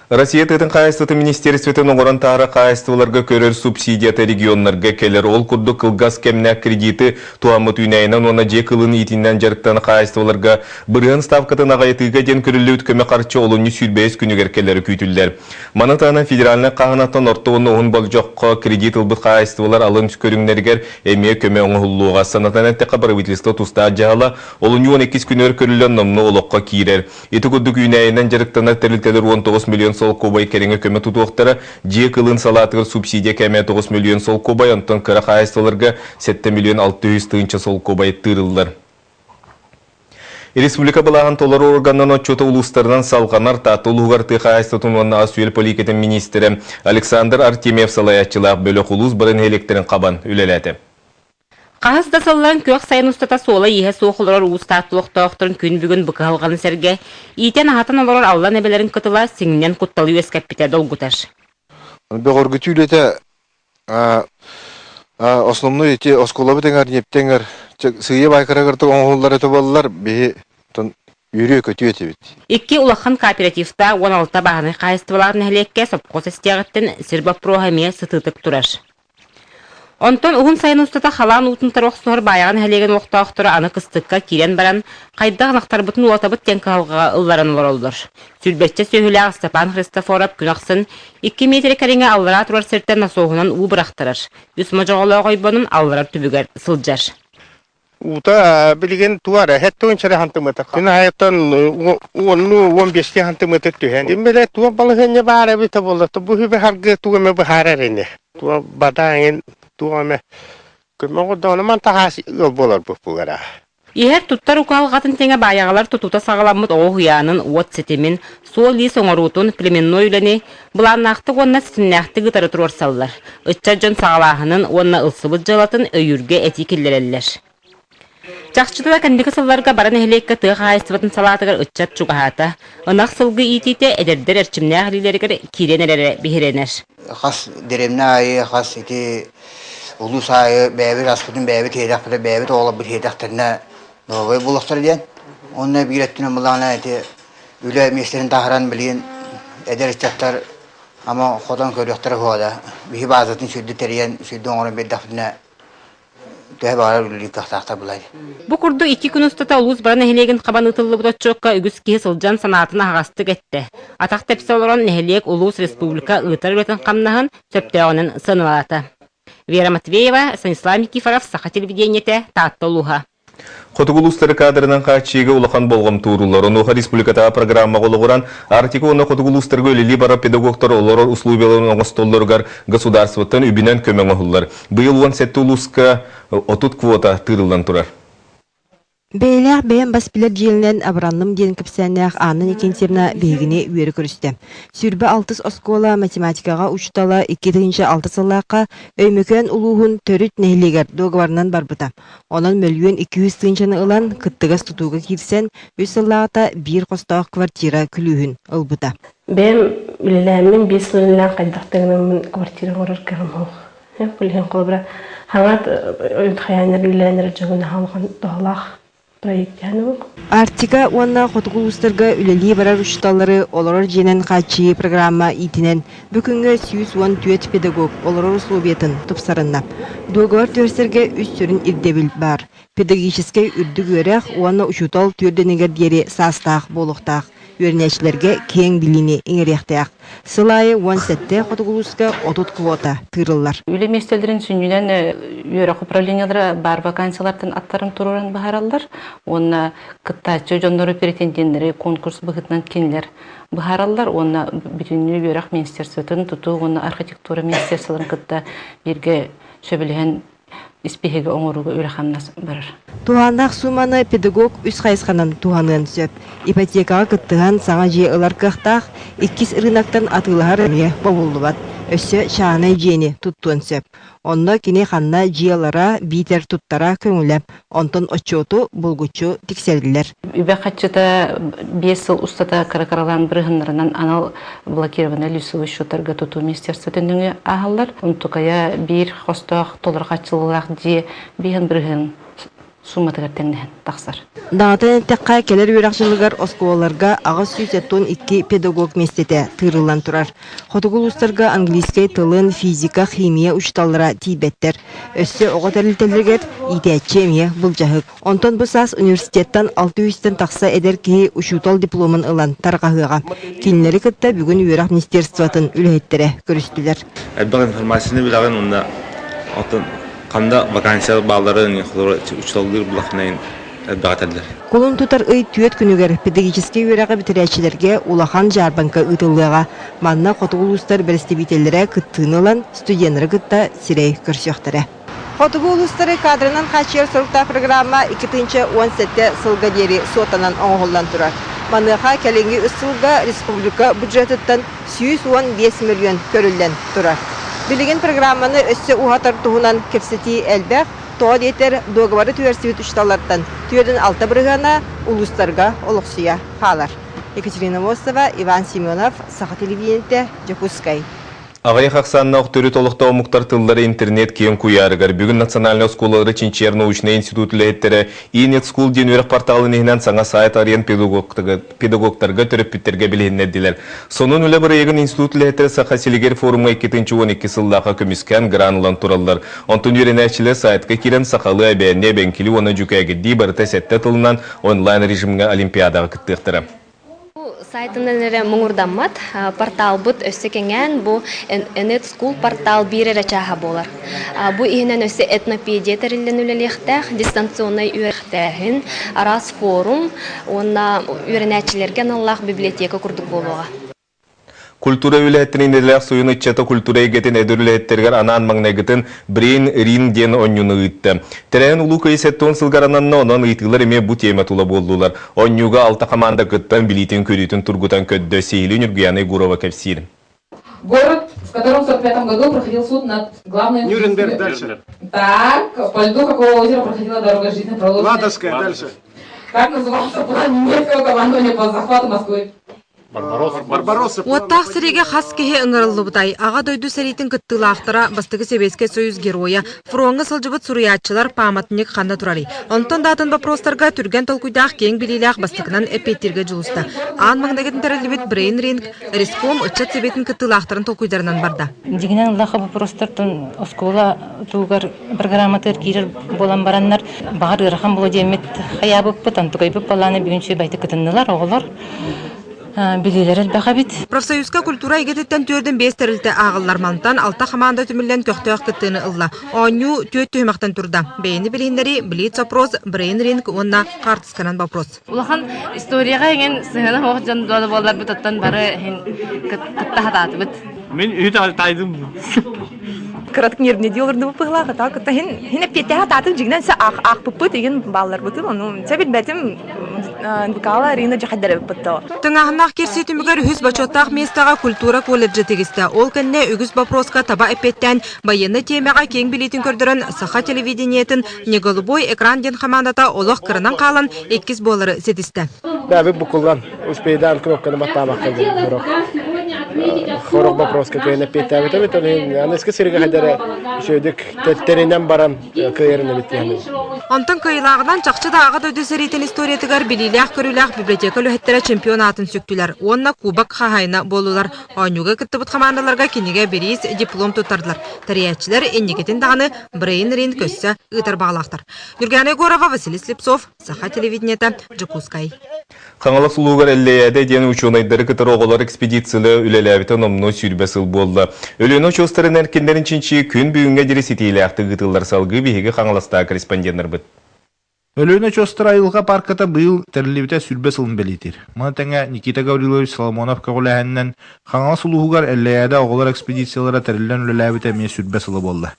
Россия тыатын хаһаайыстыбатын министиэристибэтин оҥорон таһаарар хаһаайыстыбаларга көрөр субсидията регионнарга кэлэр. Ол курдук кылгас кэмнээх кредиты туһаммыт үүнээйинэн уонна дьиэ кылын иитинэн дьарыктанар хаһаайыстыбаларга бырыһыан ставкатын аҕыйатыыга диэн көрүллүбүт көмө харчы олунньу 25 күнүгэр кэлэрэ күүтүллэр. Маны таһынан федеральнай хааһынаттан орто уонна уһун болдьоххо кредит ылбыт хаһаайыстыбалар алын көрүҥнэригэр эмиэ көмө оҥоһуллуоҕа. Санатан эттэххэ, правительство тустаах дьаһала олунньу 12 күнүгэр көрүллэн номнуо олоххо киирэр. Ити курдук үүнээйинэн дьарыктанар тэрилтэлэр 19 миллион солкуобай кэриҥэ көмө тутуохтара, дьиэ кылын салаатыгар субсидия кээмэйэ 9 миллион солкуобай, онтон кыра хаһаайыстыбаларга 7 миллион 600 тыһыынча солкуобай тыырыллар. Республика былааһын толору органнан отчуота улуустарынан салҕанар Таатта улууһугар тыа хаһаайыстыбатын уонна ас-үөл политикатын миниистирэ Александр Артемьев салайааччылаах бөлөх улуус бары нэһилиэктэрин хабан үлэлээтэ. Хаһыс да сылларын күөх сайын устата суола-ииһэ суох олорор уустаах олохтоохторун күн бүгүн бу кыһалҕаны сэргэ, иитэн-аһатан олорор Аллан эбэлэрин кытыла сиҥнэн кутталы үөскэппитэ долгутар. Бөҕөргүтүү үлэтэ основной ити оскуолабыт эҥэр, ньиэптэ эҥэр сыыйа баайкарагыртык оҥоһуллар этэ буоллар, биһи үөрүө-көтүө этибит. Икки улахан кооперативтаах 16 бааһынай хаһаайыстыбалаах нэһилиэккэ сопхуос эстиэҕиттэн сир боппуруоһа эмиэ сытыытык турар. Онтон уһун сайын устата халаан уутун утары охсуһар Баайаҕа нэһилиэгин олохтоохторо аны кыстыкка киирэн баран, хайдах ынахтарбытын уотабыт диэн кыһалҕаҕа ылларан олороллор. Сүүрбэччэ сүөһүлээх Степан Христофоров күн ахсын 2 миэтэрэ кэриҥэ аллараа турар сиртэн насоһунан уу бырахтарар, үс модьоҕолоох ойбонун алларар түбүгэр сылдьар. Уута билигин туара хэттуун чара хантымытыр. Күн айыттан уонну 15 хантымытыр түһэн. Имбеле туа балыһыня баар эбитэ буолла. Бу хүбэ харгы туга ме быһаарар ини. Туа бадааңын туа ме көмө оҕодоно ман тахаас ыал болар бу бугара. Иһэр туттар укаалҕатын тэҥэ баайаҕалар тутуута саҕаламмыт оҕо уһуйаанын уот ситимин, суол-иис оҥоруутун, племенной үлэни былааннаахтык уонна ситимнээхтик ыытары туруорсаллар. Ыччат дьон саҕалааһынын уонна ылсыбыт дьыалатын өйүүргэ этии киллэрэллэр. Чахчыта да кэнники сылларга бары нэһилиэккэ тыа хаһаайыстыбатын салаатыгар ыччат чугаһаата. Ынах сылгы иитиитэ эдэрдэр эрчимнээх илиилэригэр киирэн эрэрэ биһирэнэр. Хас дэриэбинэ аайы, хас ити улуус аайы бэйэбит аспытын бэйэбит иһиэтэхпитэ, бэйэбит оҕолорбут иһиэтэхтэринэ доруобай буолуохтара диэн. Уонна биир өттүнэн былаана ити үлэ миэстэтин таһааран билигин эдэр ыччаттар ама хотон көрүөхтэрэ суоҕа да биһи баазатын сүрдү тэрийэн сүрдү оҥорон биэрдэхпитинэ төһө баҕарар үлэлиир кыахтаахтар булай. Бу курдук 2 күн устата улуус бары нэһилиэгин хабан ыытыллыбыт отчуокка үгүс киһи сылдьан санаатын аһаҕастык эттэ. Атах тэпсэ олорон нэһилиэк, улуус, республика ыытар үлэтин-хамнаһын сөптөөҕүнэн сыаналаата. Вера Матвеева, Станислав Никифоров, Саха телевидениетэ, Таатта улууһа. Хотугу улуустары кадрынан хааччыйыыга улахан болҕомто ууруллар. Онуоха республикатааҕы программаҕа олоҕуран, Арктика уонна хотугу улуустарга үлэлии барар педагогтар олорор условияларын оҥостоллоругар государствоттан үбүнэн көмө оҥоһуллар. Быйыл 17 улууска 30 квота тыырыллан турар. Бэйэлээх бэйэм бас билэр дьиэлинэн абыранным диэн кэпсээннээх Анна Никитьевна биһигини үөрэ көрүстэ. 26 оскуола математикаҕа учуутала 2006 сыллаахха Өймөкөөн улууһун Төрүт нэһилиэгэр дуогабарынан барбыта. Онон 1 200 000-ны ылан, кыттыгас тутууга киирсэн, үс сыллааҕыта биир хостоох квартира күлүүһүн ылбыта. Бэйэм үлэлээммин биэс сыл үлэлээн хайдах да гынаммын квартира оҥорор кыаҕым суох. Билигин холобура хаҥат хайааннар үлэлээн эрэр дьоҥҥо наһаа улахан туһалаах Арктика уонна хотугу улуустарга үлэлии барар учууталлары олорор дьиэнэн хааччыйыы программа иитинэн бу күҥҥэ 114 педагог олорор условиятын тупсарынна. Дуогабар түһэрсэргэ үс сүрүн ирдэбил баар: педагогическай үрдүк үөрэх уонна учуутал түөрдэнигэр диэри саастаах буолуохтаах, үөрэнээччилэргэ киэҥ билиини иҥэриэхтээх. Сыл аайы 17 хотугу улууска 30 квота тыырыллар. Үлэ миэстэлэрин сүнньүнэн үөрэх управлениелара баар вакансиялартан аттарын туруоран быһаараллар уонна кыттааччы дьоннору претенденнэри конкурс быһыытынан кинилэр быһаараллар уонна бүтүннүү үөрэх министерствотын тутуу уонна архитектура министерстволарын кытта бииргэ сөбүлэһэн испииһэги оҥорууга үлэ-хамнас барар. Туһааннаах сууманы педагог үс хайысханан туһаныан сөп. Ипотекаҕа кыттыһан саҥа дьиэ ылар кыахтаах, иккис ырыынактан атыылаһар эмиэ бобуллубат. Өссө чааһынай дьиэни туттуон сөп. Онно кини ханна дьиэ ылара биитэр туттара көҥүлэ. Онтон отчуоту булгуччу тиксэриллэр. Үбэ-харчыта 5 сыл устата кыра-кыралаан бырыһыннарынан анал блокированный лицевой счеттарга тутуу министерствотын нөҥүө ааһаллар. Онтукайа биир хостоох толору хаччылыылаах дьиэ биэһин бырыһын Сууматыгар тэҥнэһэн тахсар. Даҕатан эттэххэ, кэлэр үөрэх дьылыгар оскуолаларга 872 педагог миэстэтэ тыырыллан турар. Хотугу улуустарга английскай тылын, физика, химия учууталлара тиийбэттэр. Өссө оҕо тэрилтэлэригэр иитээччи эмиэ былдьаһык. Онтон бу саас университеттан 600-тэн тахса эдэр киһи учуутал дипломун ылан тарҕаһыаҕа. Кинилэри кытта бүгүн үөрэх министерствотын үлэһиттэрэ көрүстүлэр. Элбэх информацияны билэҕин уонна оттон ханна вакансия баалларын учууталлыыр булахнайын элбэҕи этэллэр. Кулун тутар ый түөрт күнүгэр педагогическай үөрэҕи бүтэрээччилэргэ улахан дьаарбаҥка ыытыллыаҕа. Манна хотугу улуустар бэрэстэбиитэллэрэ кыттыыны ылан, студеннары кытта сирэй көрсүөхтэрэ. Хотугу улуустары кадрынан хааччыйар соруктаах программа 2017 сылга диэри суоттанан оҥоһуллан турар. Маныаха кэлиҥҥи үс сылга республика бюджетыттан 115 мөлүйүөн көрүллэн турар. Билигин программаны өссө уһатар туһунан кэпсэтии элбэх, тоҕо диэтэр дуогабары түһэрсибит учууталлартан 46 бырыһыана улуустарга олохсуйа хаалар. Екатерина Мостова, Иван Семенов, Саха телевидениетэ, Дьокуускай. Аҕыйах ахсааннаах төрүт олохтоох омуктар тыллара интернет киэҥ куйаарыгар бүгүн национальнай оскуолалары чинчийэр научнай институт үлэһиттэрэ eNetSchool диэн үөрэх порталын иһинэн саҥа сайт арыйан педагогтарга, төрөппүттэргэ билиһиннэрдилэр. Сонун үлэ бырайыагын институт үлэһиттэрэ Саха силигэр форумҥа 2012 сыллаахха көмүскээн гран ылан тураллар. Онтон үөрэнээччилэр сайтка киирэн сахалыы, эбээнни, эбэҥкили уонна дьүкээгирдии барыта сэттэ тылынан онлайн режимҥэ олимпиадаҕа кыттыахтара. Бу сайтынан эрэ муҥурдаммат порталбыт өссө кэҥээн, бу Net School портал биир эрэ чааһа буолар. Бу иһинэн өссө этнопедия тэриллэн үлэлиэхтээх, дистанционнай үөрэхтээһин, араас форум уонна үөрэнээччилэргэ аналлаах библиотека курдук буолуоҕа. Культура үлэһиттэрин идэлээх суйун ыччата культура эйгэтин эдэр үлэһиттэригэр анаан маҥнайгытын Брейн Рин диэн онньууну ыытта. Тэрээһин Улуу Кыайыы 70 сылгар ананна, онон ыйытыылар эмиэ бу тиэмэ тула буоллулар. Онньууга алта хамаанда кыттан билиитин-көрүүтүн тургутан көрдө, сиһилии Ньургуяна Егорова кэпсиир. Город, в котором в 45 году проходил суд над главной... Нюрнберг дальше. Так, по льду какого озера проходила дорога жизни проложенная? Ладожская дальше. Как назывался план немецкого командования по захвату Москвы? Уоттаах сэриигэ хас киһи ыҥырыллыбытай? Аҕа дойду сэриитин кыттыылаахтара, бастакы Сэбиэскэй Союз геройа, фроҥҥа сылдьыбыт суруйааччылар пааматынньык ханна турарый? Онтон да атын боппуруостарга түргэн толкуйдаах киэҥ билиилээх бастакынан эппиэттииргэ дьулуста. Аан маҥнайгытын тэриллибит Брейн Ринг Реском ыччат сэбиэтин кыттыылаахтарын толкуйдарынан барда. Дьиҥинэн ыллаха боппуруостартан оскуола тугар программатыгар киирэр буолан бараннар баҕар ыарахан буолуо диэммит хайаабыппыт, онтукайбыт балааны бүгүн үчүгэй кытыннылар оҕолор. Билиилэр элбэх эбит. Профсоюзка культура эйгэтиттэн түөрдэн биэс тэрилтэ ааҕыллар. Мантан алта хамаанда түмүллэн көхтөөх кыттыыны ылла. Оонньуу түөрт түһүмэхтэн турда. Бэйэни билиһиннэрии, блиц-опрос, брейн-ринг уонна хаартысканан вопрос. Улахан историяҕа иҥэн сыһыана суох дьон дуода буолларбыт оттон бары иһин кытта хатаатыбыт. Мин үһү тайдым. Кыратык нервнедии олордубут быһылаах, ата кытта хин хин эппиэттээх атаатык дьигинэн сэ аахпыппыт игин баалларбытын, ону сэ билбэтим НВК-ла Арина дьэхэддэрэбиппыт Тыҥааһыннаах киирсии түмүгэр үһүс бочуоттаах миэстэҕэ культура колледжа тигистэ. Ол кэннэ үгүс боппуруоска таба эппиэттээн, байыаннай тиэмэҕэ киэҥ билиитин көрдөрөн, саха телевидениетын «Не голубой экран» диэн хамаандата олох кыранан хаалан, иккис буолары ситистэ. Бэбик букуллан, успейдаан кнопканы баттаабакка диэн хорох вопроска кыайан эппиэттээбит эбит, аныгыскы сырыыга хайдара үчүгэйдик тэринэн баран кыайарын эбит диэн. Онтон кыайыылааҕынан чахчы да Аҕа дойду сэриитин историятыгар билиилээх-көрүүлээх библиотека үлэһиттэрэ чемпион аатын сүктүлэр уонна кубок хаһаайына буоллулар. Оонньууга кыттыбыт хамаандаларга кинигэ, бириис, диплом туттардылар. Тэрийээччилэр инникитин даҕаны брейн-ринг көссө ыытар баҕалаахтар. Ньургуяна Егорова, Василий Слепцов, Саха телевидениета, Дьокуускай. Хаҥалас улууһугар Эллэйээдэ диэн учуонайдары кытары оҕолор экспедициялара үлэлээбитэ номнуо 20 сыл буолла. Өлүөнэ очуостарын эркиннэрин чинчийии күн бүгүҥҥэ диэри ситиилээхтик ыытыллар. Салгыы биһиги Хаҥаластаах корреспонденнарбыт. Өлүөнэ очуостара айылҕа паарката быйыл тэриллибитэ 20 сылын бэлиэтиир. Маны тэҥэ Никита Гаврилович Соломонов көҕүлээһининэн Хаҥалас улууһугар Эллэйээдэ оҕолор экспедициялара тэриллэн үлэлээбитэ эмиэ 20 сыла буолла.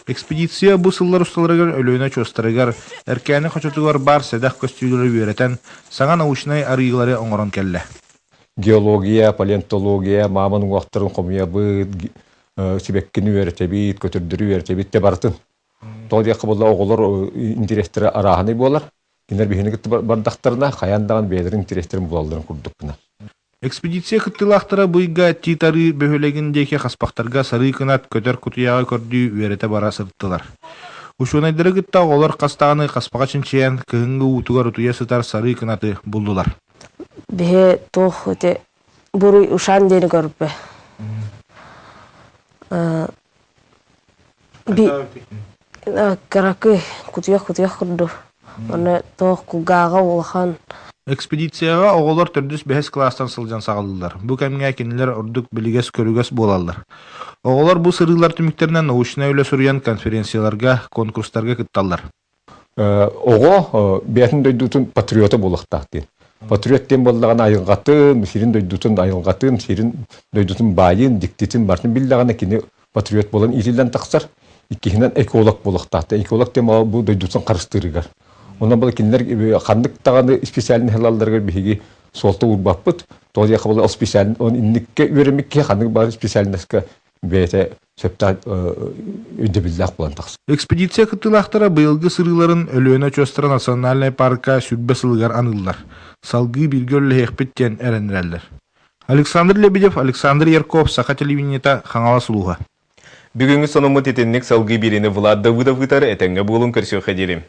Экспедиция бу сыллар усталарыгар Өлүөнэ очуостарыгар, Эркээни хочотугар баар сэдэх көстүүлэри үөрэтэн, саҥа научнай арыйыылары оҥорон кэллэ. Геология, палеонтология, мааман уҥуохтарын хомуйабыт, сибэккини үөрэтэбит, көтөрдөрү үөрэтэбит да барытын. Тоҕо диэххэ буолла оҕолор интэриэстэрэ арааһынай буолар. Кинилэр биһини кытта бардахтарына, хайаан даҕаны бэйэлэрин интэриэстэрин булалларын курдук гына. Экспедиция кыттыылаахтара бу ыйга Тиит-Арыы бөһүөлэгин диэки хаспахтарга сарыы кынат көтөр кутуйаҕы көрдүү үөрэтэ бара сырыттылар. Учуонайдары кытта оҕолор хас даҕаны хаспаҕа чинчийэн, кыһыҥҥы уутугар утуйа сытар сарыы кынаты буллулар. Биһи туох ити буруй ушан диэни көрбө. Би кыракый кутуйах-кутуйах курдук. Онно туох кулгааҕа улахан. Экспедицияҕа оҕолор төрдүс-бэһис кылаастан сылдьан саҕалыыллар. Бу кэмҥэ кинилэр ордук билигэс-көрүгэс буолаллар. Оҕолор бу сырыылар түмүктэринэн научнай үлэ суруйан конференцияларга, конкурстарга кытталлар. Оҕо бэйэтин дойдутун патриота буолуохтаах диэн. Патриот диэн буоллаҕына айылҕатын, сирин дойдутун айылҕатын, сирин дойдутун баайын, дьиктитин барытын биллэҕинэ кини патриот буолан иитиллэн тахсар. Иккиһинэн эколог буолуохтаах. Эколог диэн бу дойдутун харыстыырыгар. Онон бұл кинилэр ханнык даҕаны специальный ылалларыгар биһиги суолта уурбаппыт. Тоҕо диэххэ буолла ол специальный он инникке үөрэммит киһи ханнык баар специальноска бэйэтэ сөптөөх өйдөбүллээх буолан тахсар. Экспедиция кыттыылаахтара быйылгы сырыыларын Өлүөнэ очуостара национальнай парка 20 сылыгар аныыллар. Салгыы бииргэ үлэлэһиэхпит диэн эрэннэрэллэр. Александр Лебедев, Александр Ярков, Саха телевидениета, Хаҥалас улууһа. Бүгүҥҥү сонуммут итинник салгыы биэриини Влад Давыдов ыытар. Этэҥҥэ буолуҥ, көрсүөххэ диэри.